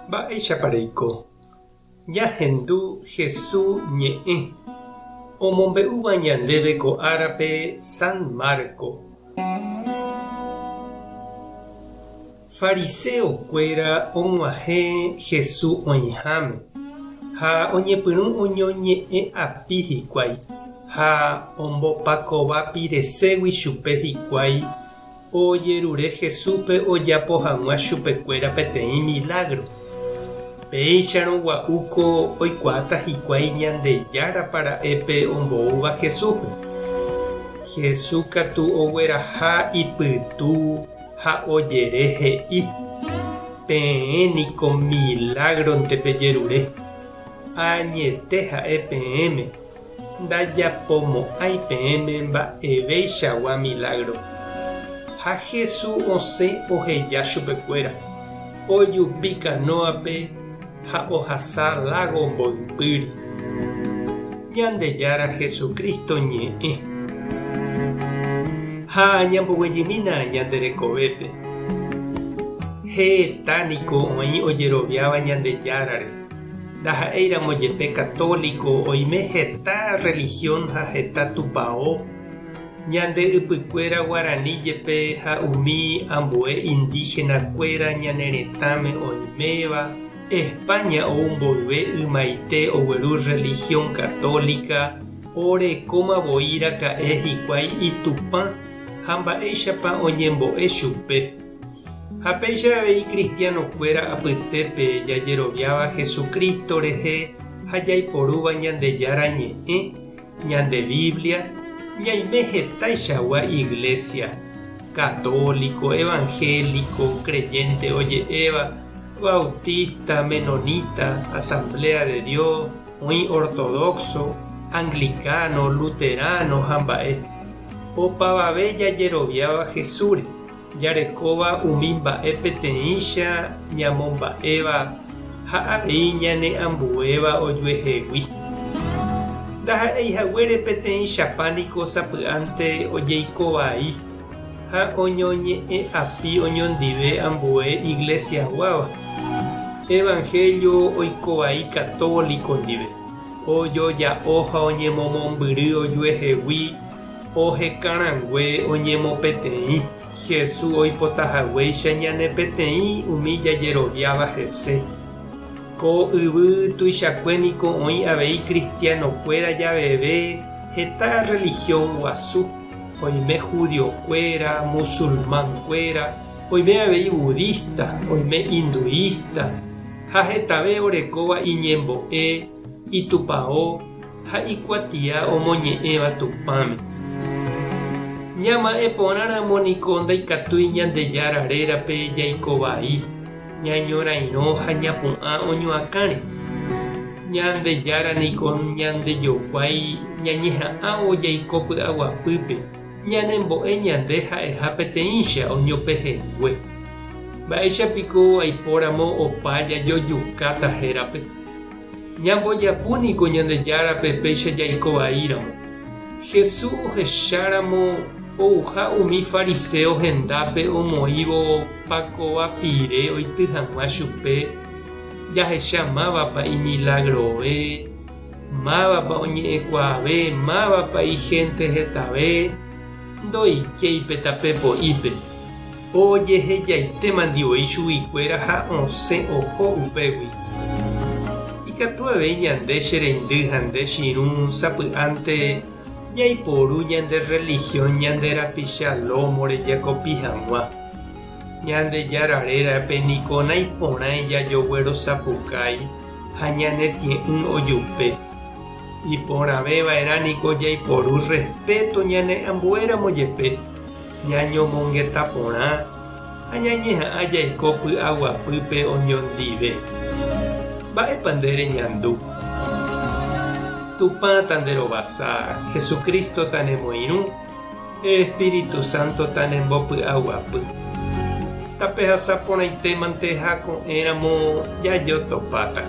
Mba'éichapa reiko? Ñahendu Hesu ñe'ẽ, omombe'úva ñandéve ko árape San Marco. Fariseo kuéra og̃uahẽ Hesu oĩháme, ha oñepyrũ oñoñe'ẽ api hikuái, ha ombopakova pireségui chupe hikuái Ojerure Jesúspe ojapo hag̃ua chupekuéra peteĩ milágro. Péicharõ gua'úko oikuaáta hikuái Ñandejárapa ra'e pe omboúva Jesúspe. Jesús katu ogueraha ipytu ha ojere he'i, Peẽ niko milágronte pejerure. Añete ha'e peẽme, Ndajapomo'ãi peẽme mba'eveichagua milágro. Ha Jesús osẽ oheja chupekuéra, ojupi kanóape ha ohasa lágo mboypýri. Ñandejára Jesucristo ñe'ẽ. Ha ñamboguejymína ñande rekovépe. Heta niko oĩ ojeroviáva Ñandejárare. Ndaha'éiramo jepe católico oime heta religión ha heta tupao, ñande ypykuéra guarani jepe ha umi ambue indígena kuéra ñane retãme oiméva, España ou mboyve ymaite ogueru religión católica orekóma voi raka'e hikuái itupã ha mba'éichapa oñembo'e chupe. Ha péicha avei kristianokuéra apytépe jajeroviáva Jesucristo rehe ha jaiporúva Ñandejára Ñe'ẽ, ñande Biblia, ñaime hetaichagua iglésia, católico, evangélico, creyente oje'éva, bautista, menonita, asamblea de Dios, oĩ ortodoxo, anglicano, luterano ha mba'e. Opavave jajeroviáva Jesúsre. Jarekóva umi mba'e peteĩcha ñamomba'éva ha avei ñane ambuéva ojuehegui. Ndaha'éi haguére peteĩchapa niko sapy'ánte ojeiko vai ha oñoñe'ẽ'api oñondive ambue iglesiaguáva. Evangelio oiko vai católico ndive, ojoja'o ha oñemomombyry ojuehegui Oheka rangue oñemopeteĩ, Jesús oipota haguéicha ñane peteĩ umi jajeroviáva hese. Ko yvy tuichakue niko oĩ avei cristiano-kuéra javeve heta religión guasu, oime judiokuéra, musulman-kuéra, oime avei budista, oime hinduista, ha hetave orekóva iñembo'e, itupao, ha ikuatia omoñe'ẽva Tupãme. Ñama'ẽ porã ramo niko ndaikatúi Ñandejára rérape jaiko vai, ñañorairõ ha ñapu'ã oñoakãre. Ñandejára niko ñandejokuái ñañeha'ãvo jaiko py'aguapýpe, ñanembo'e ñande ha'eha peteĩcha oñopehẽngue. Mba'éicha piko aipóramo opa jajojukáta hérape? Ñambojapu niko Ñandejárape péicha jaiko vaíramo. Jesús ohecháramo ouha umi fariséo hendápe omoĩvo pakova pire oity hag̃ua chupe, jahecha mávapa imilagrove, mávapa oñe'ẽkuaave, mávapa ihénte hetave, ndoikéi pe tape po'ípe. Ojehejaitémandi voi chuguikuéra ha osẽ oho upégui. Ikatu avei ñande che reindy ha nde che irũ sapy'ánte jaiporu ñande rrelihión ñande rapicha lómore jakopi hag̃ua. Ñandejára rérape niko naiporãi jajoguerosapukái ha ñanetie'ỹ ojupe. Iporãve va'erã niko jaiporu rrespéto ñane ambuéramo jepe. Ñañomongeta porã ha ñañeha'ã jaiko py'aguapýpe oñondive. Mba'épa nde reñandu? Tupã tanderovasa, Jesucristo tanemoirũ, Espíritu Santo tanembopy'aguapy. Tapehasa porãitémante ha ko'ẽramo jajotopáta.